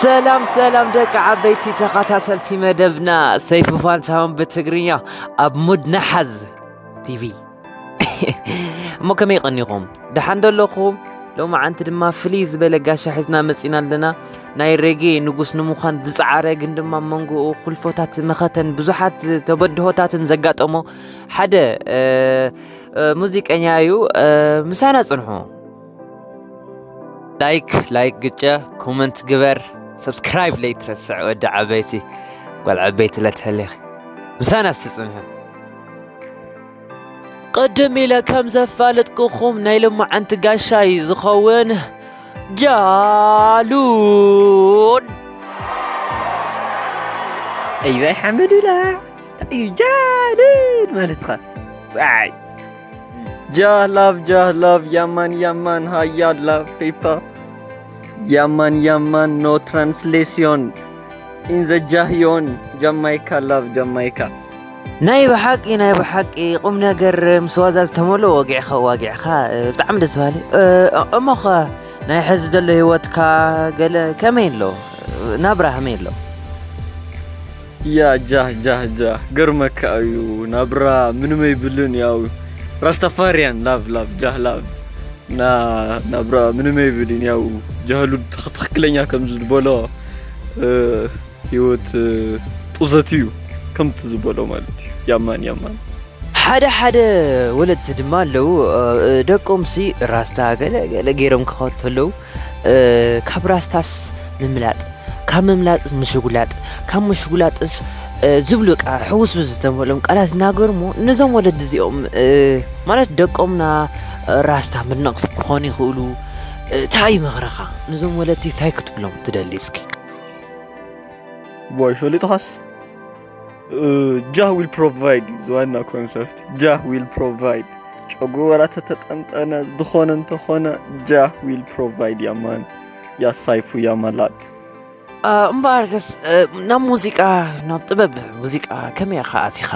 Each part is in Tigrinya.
ሰላም ሰላም ደቂ ዓበይቲ ተኸታተልቲ መደብና ሰይፉ ፋንታሁን ብትግርኛ ኣብ ሙድ ነሓዝ ቲቪ። እሞ ከመይ ቀኒኹም? ደሓን ዶ ኣለኹም? ሎማዓንቲ ድማ ፍልይ ዝበለ ጋሻ ሒዝና መጺና ኣለና። ናይ ሬጌ ንጉስ ንምዃን ዝጸዓረ ግን ድማ መንጎኡ ኹልፎታት መኸተን ብዙሓት ተበድሆታትን ዘጋጠሞ ሓደ፣ እ፣ እ፣ ሙዚቀኛ እዩ። እ፣ ምሳና ጽንሑ። ላይክ፣ ላይክ ግጨ፣ ኮመንት ግበር፣ ሰብስክራይብ ለይትረስዕ ወዲ ዓበይቲ፣ ጓል ዓበይቲ ለትህሊኺ። ምሳና እስቲ ጽንሑ። ቅድም ኢለ ከም ዘፋለጥኩኹም ናይ ሎማዓንቲ ጋሻይ ዝኸውን ጃሉድ። ኣይባይ ሓመዱላ፣ እንታይ እዩ ጃሉድ ማለትኻ? ዋይ። Jah love, Jah love, ያማን ያማን ሃያ love people. ያማን ያማን no translation in the ጃህዮን. Jamaica love, Jamaica. ናይ ብሓቂ ናይ ብሓቂ ቁም ነገር ምስ ዋዛ ዝተመልኦ ወጊዕኻ ዋጊዕኻ፣ እ፣ ብጣዕሚ ደስ በሃሊ። እ፣ እ፣ እሞኸ ናይ ሕዚ ዘሎ ህይወትካ ገለ ከመይ ኣሎ? ናብራ ከመይ ኣሎ? ያ ጃህ ጃህ ጃህ፣ ገርመካ እዩ። ናብራ ምንም ኣይብልን። ያው ራስታፋሪያን ላቭ ላቭ ጃህ ላቭ። ና ናብራ ምንም ኣይብልን። ያው ጃህሉ ትኽ-፣ ትኽክለኛ ከም ዝበሎ፣ እ፣ ህይወት፣ እ፣ ጡዘት እዩ ከምቲ ዝበሎ ማለት እዩ። ያማን ያማን። ሓደ ሓደ ወለድቲ ድማ ኣለዉ፣ እ፣ ደቆምሲ ራስታ ገለ ገለ ገይሮም ክኸዱ ተለዉ፣ እ፣ ካብ ራስታስ ምምላጥ፣ ካብ ምምላጥ ምሽጉላጥ፣ ካብ ምሽጉላጥስ፣ እ፣ ዝብሉ ቃ-፣ ሕውስውስ ዝተመልኦም ቃላት ይናገሩ እሞ፣ ነዞም ወለዲ እዚኦም፣ እ፣ ማለት ደቆምና፣ እ፣ ራስታ መድነቕቲ ክኾኑ ይኽእሉ። እ፣ እንታይ እዩ ምኽርኻ? ነዞም ወለድቲ እንታይ ክትብሎም ትደሊ እስኪ? ቦይ ፈሊጥኻስ? እ፣ ጃህ ዊል ፕሮቫይድ እዩ ዝዋና ኮንሰፕት። ጃህ ዊል ፕሮቫይድ። ጨጉሩ ወላ ተተጠንጠነ፣ ዝኾነ እንተኾነ፣ ጃህ ዊል ፕሮቫይድ ያማን። ያሳይፉ ያማላት። እ፣ እምበኣርከስ፣ እ፣ ናብ ሙዚቃ፣ ናብ ጥበብ ሙዚቃ ከመይ ኢኻ ኣቲኻ?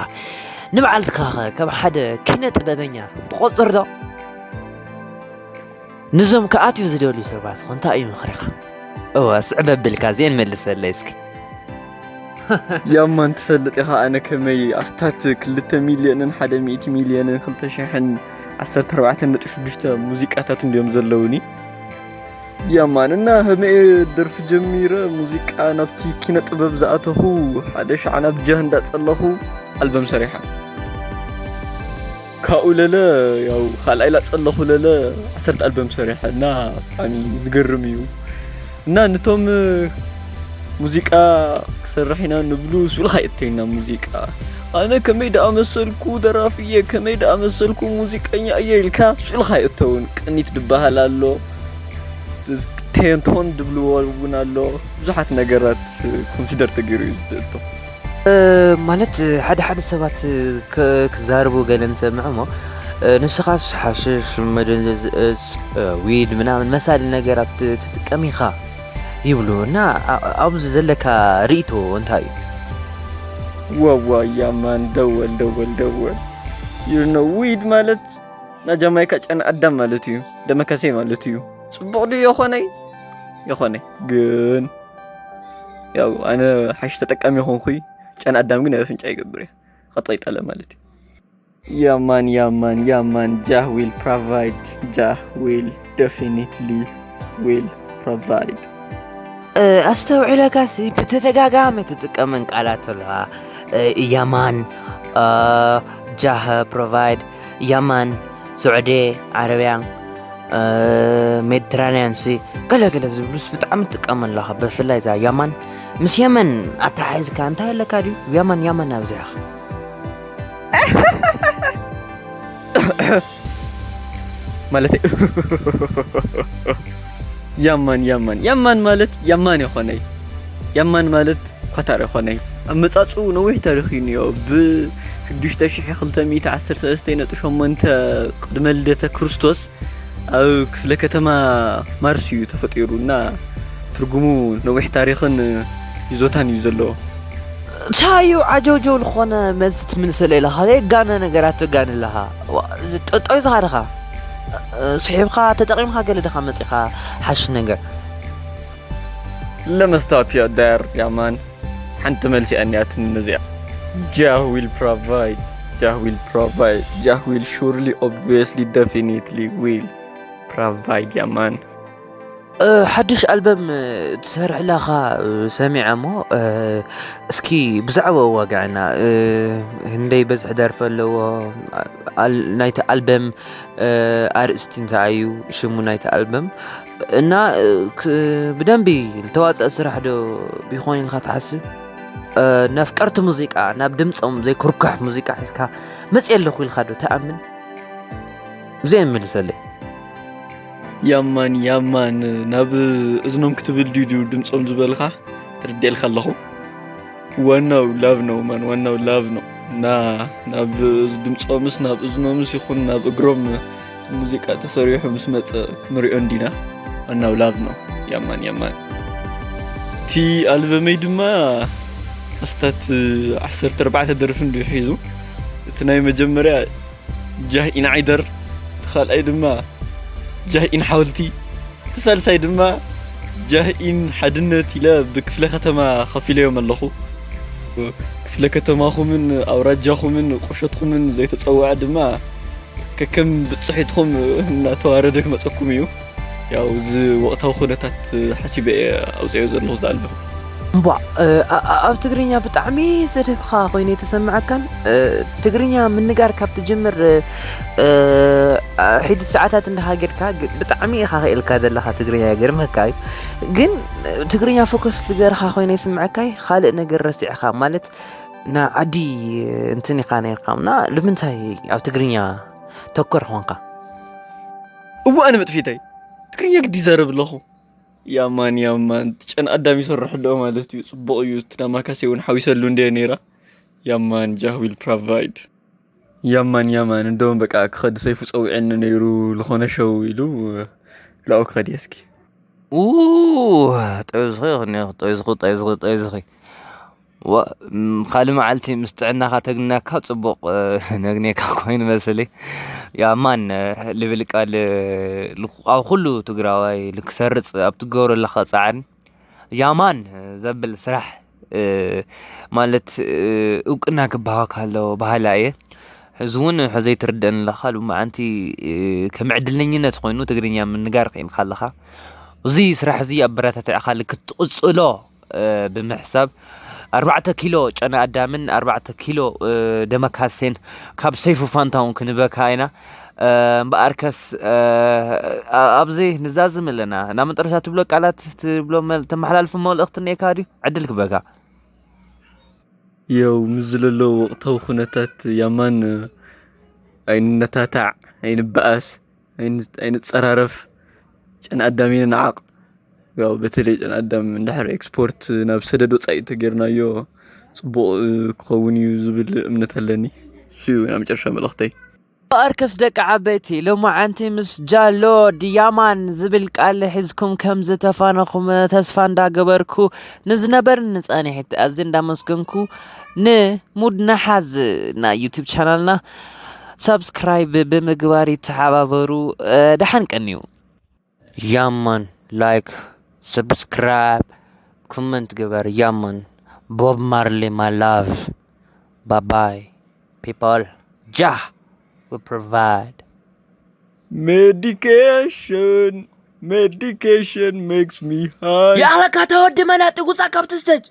ንበዓልትኻ ኸ ከም ሓደ ኪነ ጥበበኛ ትቖጽር ዶ? ንዞም ክኣትዩ ዝደልዩ ሰባት ኸ እንታይ እዩ ምኽርኻ? እወ፣ ስዕብ ኣቢልካ እዚኤን መልሰለይ እስኪ። ያማን ትፈልጥ ኢኻ ኣነ ከመይ ኣስታት ክልተ ሚልዮንን ሓደ ሚእቲ ሚልዮንን ክልተ ሽሕን ዓሰርተ ኣርባዕተን ነጥቢ ሽዱሽተ ሙዚቃታት እንድዮም ዘለውኒ። ያማን እና ከመይ ደርፊ ጀሚረ ሙዚቃ ናብቲ ኪነ ጥበብ ዝኣተኹ ሓደ ሻዕ ናብ ጃህ እንዳጸለኹ ኣልበም ሰሪሓ። ካብኡ ለለ ያው ካልኣይ ላጸለኹ ለለ ዓሰርተ ኣልበም ሰሪሐ እና ብጣዕሚ ዝገርም እዩ። እና ነቶም ሙዚቃ ክሰርሕ ኢና ንብሉ ስብልካ የእተዩና ሙዚቃ። ኣነ ከመይ ደኣ መሰልኩ ደራፊ እየ፣ ከመይ ደኣ መሰልኩ ሙዚቀኛ እየ ኢልካ ስብልካ የእተውን። ቅኒት ዝበሃል ኣሎ፣ ቴንቶን ድብልዎ እውን ኣሎ። ብዙሓት ነገራት ኮንሲደር ተገይሩ እዩ ዝእቶ። እ፣ ማለት ሓደ ሓደ ሰባት ክ-፣ ክዛረቡ ገለ ንሰምዕ እሞ፣ እ፣ ንስኻስ ሓሽሽ፣ መደንዘዚ እጽ፣ እ፣ ዊድ ምናምን መሳሊ ነገራት ት-፣ ትጥቀም ኢኻ ይብሉ እና ኣ-፣ ኣብዚ ዘለካ ርእይቶ እንታይ እዩ? ዋዋ ያማን ደወል ደወል ደወል። You know, ዊድ ማለት ናይ ጃማይካ ጨና ኣዳም ማለት እዩ። ደመከሴ ማለት እዩ። ጽቡቕ ድዩ የኾነይ? የኾነይ። ግን ያው ኣነ ሓሽሽ ተጠቃሚ ይኾንኩይ፣ ጨና ኣዳም ግን ኣብ ኣፍንጫ ይገብር እየ። ቐጥቒጠለ ማለት እዩ። ያማን፣ ያማን፣ ያማን፣ ጃህ ዊል ፕሮቫይድ፣ ጃህ ዊል ደፊኒትሊ ዊል ፕሮቫይድ። እ፣ ኣስተውዕለካሲ ብተደጋጋሚ ትጥቀመን ቃላት ኣለዋ። እ፣ ያማን፣ እ፣ ጃህ ፕሮቫይድ፣ ያማን፣ ስዑዲ ዓረብያ፣ እ፣ ሜዲትራንያን ሲ፣ ገለ ገለ ዝብሉስ ብጣዕሚ ትጥቀም ኣለኻ። ብፍላይ እዛ ያማን ምስ የመን ኣተሓሒዝካ እንታይ ኣለካ ድዩ? ያማን፣ ያማን ኣብዚሕኻ። ማለተይ፣ ያማን፣ ያማን፣ ያማን ማለት ያማን ይኾነይ። ያማን ማለት ኳታር ይኾነይ። ኣመጻጽኡ ነዊሕ ታሪኽ እዩ እኒኦ። ብ ሽዱሽተ ሽሕ ክልተ ሚእቲ ዓሰርተ ሰለስተ ነጥቢ ሸሞንተ ቅድመ ልደተ ክርስቶስ ኣብ ክፍለ ከተማ ማርስ እዩ ተፈጢሩ እና ትርጉሙ ነዊሕ ታሪኽን ይዞታን እዩ ዘለዎ። ቻዩ ዓጀውጀው ዝኾነ መልሲ ትምልሰለ ኢለኻ ዘይጋነ ነገራት ትጋኒ ኣለኻ። ጠጦይ ዝኻ ድኻ ስሒብካ ተጠቒምካ ገለ ድኻ መፂኻ ሓሽ ነገር። Let me stop you there, yeah man. ሓንቲ መልሲ ኣንያትን ነዚኣ. Jah will provide. Jah will provide. Jah will surely, obviously, definitely will provide, yeah man. ሓድሽ ኣልበም ትሰርሕላኻ ሰሚዐ እሞ እስኪ ብዛዕባ ዋጋዕና ህንደይ በዝሒ ደርፊ ኣለዎ? ናይቲ ኣልበም ኣርእስቲ እንታይ እዩ? ሽሙ ናይቲ ኣልበም እና ብደንቢ ዝተዋፀአ ስራሕ ዶ ቢኾን ኢልካ ትሓስብ? ነፍቀርቲ ሙዚቃ ናብ ድምፆም ዘይኩርኳሕ ሙዚቃ ሒዝካ መፅእ ኣለኹ ኢልካ ዶ ትኣምን? ብዘይ መልሰለይ። ያማን ያማን ናብ እዝኖም ክትብል ድዩ ድምፆም ዝበልካ? ተረዲኤልካ ኣለኹ። ዋናው ላቭ ነው ማን፣ ዋናው ላቭ ነው። እና ናብ ድምፆምስ ናብ እዝኖምስ ይኹን ናብ እግሮም ሙዚቃ ተሰሪሑ ምስ መፀ ክንሪኦ እንዲና። ዋናው ላቭ ነው። ያማን ያማን። እቲ ኣልበመይ ድማ ኣስታት ዓሰርተ ኣርባዕተ ደርፊ እንዲሁ ሒዙ። እቲ ናይ መጀመርያ ጃህ ኢን ዓይደር፣ እቲ ካልኣይ ድማ ጃህ ኢን ሓወልቲ፣ እቲ ሳልሳይ ድማ ጃህ ኢን ሓድነት ኢለ ብክፍለ ከተማ ከፊለዮም ኣለኹ። ክፍለ ከተማኹምን ኣውራጃኹምን ቁሸትኩምን ዘይተፀውዐ ድማ ከከም ብፅሒትኹም እናተዋረደ ክመፀኩም እዩ። ያው እዚ ወቕታዊ ኩነታት ሓሲበ እየ ኣውፅኦ ዘለኹ ዝኣልበ። እምቧ ኣብ ትግርኛ ብጣዕሚ ዘድህብኻ ኮይኑ የተሰምዐካን ትግርኛ ምንጋር ካብ ትጅምር ሒድ ሰዓታት እንዳሃገድካ ብጣዕሚ ኢኻ ክእልካ ዘለኻ ትግርኛ ይገርመካ እዩ። ግን ትግርኛ ፎከስ ዝገርካ ኮይኑ ይስምዐካ ካልእ ነገር ረሲዕኻ ማለት ና ዓዲ እንትን ኢኻ ነርካ እና ንምንታይ ኣብ ትግርኛ ተኮር ኾንካ? እዋ ኣነ መጥፊተይ ትግርኛ ግዲ ይዛረብ ኣለኹ። ያማን ያማን ጨን ኣዳም ይሰርሕ ኣሎ ማለት እዩ። ፅቡቕ እዩ። እቲ ዳማካሴ እውን ሓዊሰሉ እንደ ነይራ። ያማን ጃህ ዊል ፕሮቫይድ። ያማን ያማን እንደውም በቃ ክኸዲ ሰይፉ ፀዊዐኒ ነይሩ ዝኾነ ሸው ኢሉ ላኡ ክኸድ እየ እስኪ። ኡ ጠይዝኺ ይኽኒ ጠይዝኺ ጠይዝኺ ጠይዝኺ ዋ ካልእ መዓልቲ ምስ ጥዕናኻ ተግናካ ፅቡቕ ነግኔካ ኮይኑ መስሊ ያማን ልብል ቃል ኣብ ኩሉ ትግራዋይ ልክሰርፅ ኣብ ትገብሮ ኣለኻ ፃዕሪ ያማን ዘብል ስራሕ ማለት እውቅና ክበሃወካ ኣለዎ ባህላ እየ። እዚ እውን ሕዘይ ትርደን ኣለኻ ሎማዓንቲ ከም ዕድለኝነት ኮይኑ ትግርኛ ምንጋር ክኢልካ ኣለኻ። እዚ ስራሕ እዚ ኣበረታቲዕካ ልክትቕፅሎ ብምሕሳብ ኣርባዕተ ኪሎ ጨና ኣዳምን ኣርባዕተ ኪሎ ደመካሴን ካብ ሰይፉ ፋንታውን ክንበካ ኢና። እምበኣርከስ ኣብዚ ንዛዝም ኣለና ናብ መጠረሻ ትብሎ ቃላት ትብሎ ተመሓላልፉ መልእኽቲ እኒኤካ ድዩ ዕድል ክበካ። የው ምስ ዝለሎ ወቕታዊ ኩነታት ያማን ኣይንነታታዕ ኣይንበኣስ ኣይንፀራረፍ ጨን ኣዳም ይንዓቕ። ያው በተለይ ጨን ኣዳም እንድሕር ኤክስፖርት ናብ ሰደድ ወፃኢ ተገይርናዮ ፅቡቕ ክኸውን እዩ ዝብል እምነት ኣለኒ። እሱ እዩ ናብ መጨረሻ መልእኽተይ። ኣርከስ ደቂ ዓበይቲ ሎማዓንቲ ምስ ጃሎ ድያማን ዝብል ቃል ሒዝኩም ከም ዝተፋነኹም ተስፋ እንዳገበርኩ ንዝነበርን ንፀኒሒት ኣዚ እንዳመስገንኩ ንሙድ ነሓዝ ናይ ዩቱብ ቻናልና ሳብስክራይብ ብምግባር ይተሓባበሩ። ደሓን ቀንዩ። ያማን ላይክ ሰብስክራይብ ኮመንት ግበር ያማን ቦብ ማርሊ my love ባባይ people ጃህ we provide medication medication makes me high ያለካ ተወዲ መናጢ ጉፃ ካብቲ ስቴጅ